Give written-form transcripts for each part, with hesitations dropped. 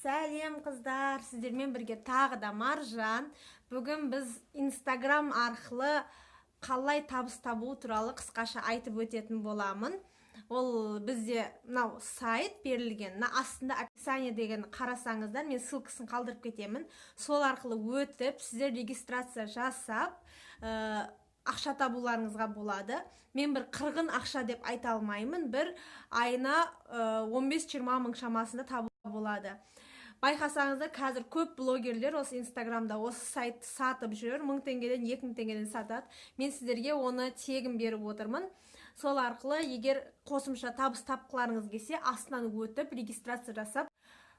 Сәлем, қыздар! Сіздермен бірге тағы да Маржан. Бүгін біз Инстаграм арқылы қалай табыс табу туралы қысқаша айтып өтетін боламын. Ол бізде мынау сайт берілген. Мына астында описание деген қарасаңыздар, мен ссылкасын қалдырып кетемін. Сол арқылы өтіп, сіздер регистрация жасап, ақша табуларыңызға болады. Мен бір қырғын ақша деп айта алмаймын, бір айына 15-20 мың шамасында табуға болады. Байқасаңыздар, қазір көп блогерлер осы Инстаграмда осы сайтты сатып жүр, 1000 теңгеден, 2000 теңгеден сатады. Мен сіздерге оны тегін беріп отырмын. Сол арқылы егер қосымша табыс тапқыларыңыз келсе, астынан өтіп, регистрация жасап,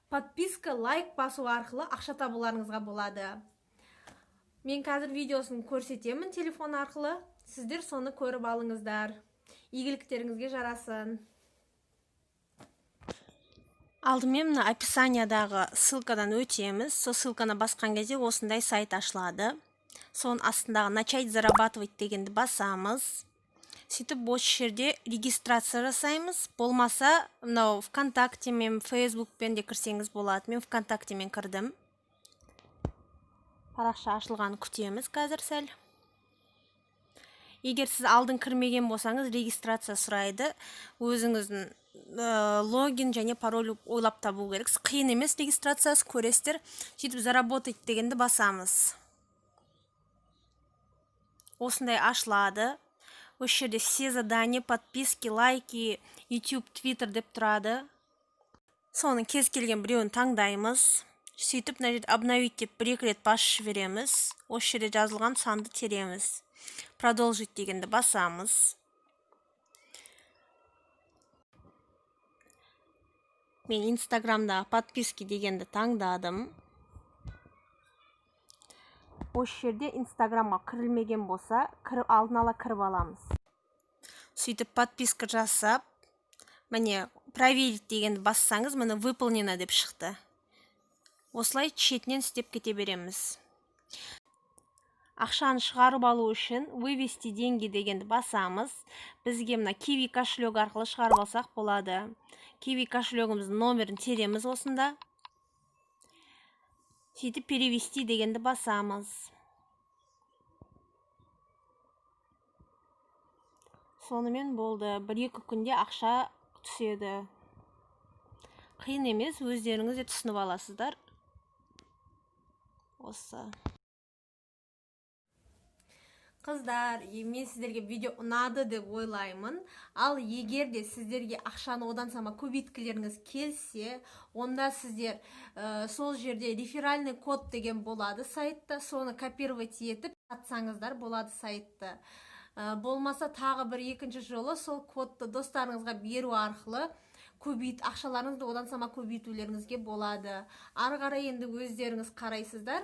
подписка, лайк басу арқылы ақша табуларыңызға болады. Мен қазір видеосын көрсетемін телефон арқылы, сіздер соны көріп алыңыздар. Игіліктеріңізге жарасын. Алдымен мына описаниядағы ссылкадан өтеміз. Сол ссылканы басқан кезде осындай сайт ашылады. Соның астындағы «Начать зарабатывать» дегенді басамыз. Сөйтіп, осы жерде регистрация жасаймыз. Болмаса, мынау ВКонтактемен, Фейсбукпен де кірсеңіз болады. Мен ВКонтактемен кірдім. Парақша ашылғанын күтеміз қазір сәл. Егер сіз алдын кірмеген болсаңыз, регистрация сұрайды. Өзіңіздің логин және пароль ойлап табу керексіз. Қиын емес регистрациясы, көресіздер. Сөйтіп, «Заработать» дегенді басамыз. Осындай ашылады. Осы жерде «Все задания», «Подписки», «Лайки», YouTube, Twitter деп тұрады. Соның кез келген біреуін таңдаймыз. Сөйтіп, мына жерде «Обновить» деп бір екі рет басып жібереміз. Осы жерде жазылған санды тереміз. «Продолжить» дегенді басамыз. Мен Инстаграмдағы «Подписки» дегенді таңдадым. Осы жерде Инстаграмға кірілмеген болса, кіріп, алдын ала кіріп аламыз. Сөйтіп, подписка жасап, міне, «Проверить» дегенді бассаңыз, міне, «Выполнено» деп шықты. Осылай шетінен істеп кете береміз. Ақшаны шығарып алу үшін «Вывести деньги» дегенді басамыз. Бізге мына Киви кошелек арқылы шығарып алсақ болады. Киви кошелегіміздің номерін тереміз осында. Сөйтіп, «Перевести» дегенді басамыз. Сонымен болды, 1-2 күнде ақша түседі. Қиын емес, өздеріңіз де түсініп аласыздар осы. Қыздар, мен сіздерге видео ұнады деп ойлаймын. Ал егер де сіздерге ақшаны одан сама көбейткілеріңіз келсе, онда сіздер сол жерде реферальный код деген болады сайтта, соны копировать етіп сатсаңыздар болады сайтты. Болмаса, тағы бір екінші жолы, сол кодты достарыңызға беру арқылы көбейт ақшаларыңызды одан сама көбейтулеріңізге болады. Ары қарай енді өздеріңіз қарайсыздар.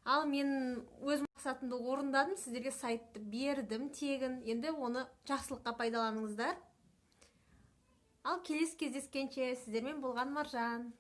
Ал мен өз мақсатымды орындадым, сіздерге сайтты бердім тегін. Енді оны жақсылыққа пайдаланыңыздар. Ал келесі кездескенше, сіздермен болған Маржан.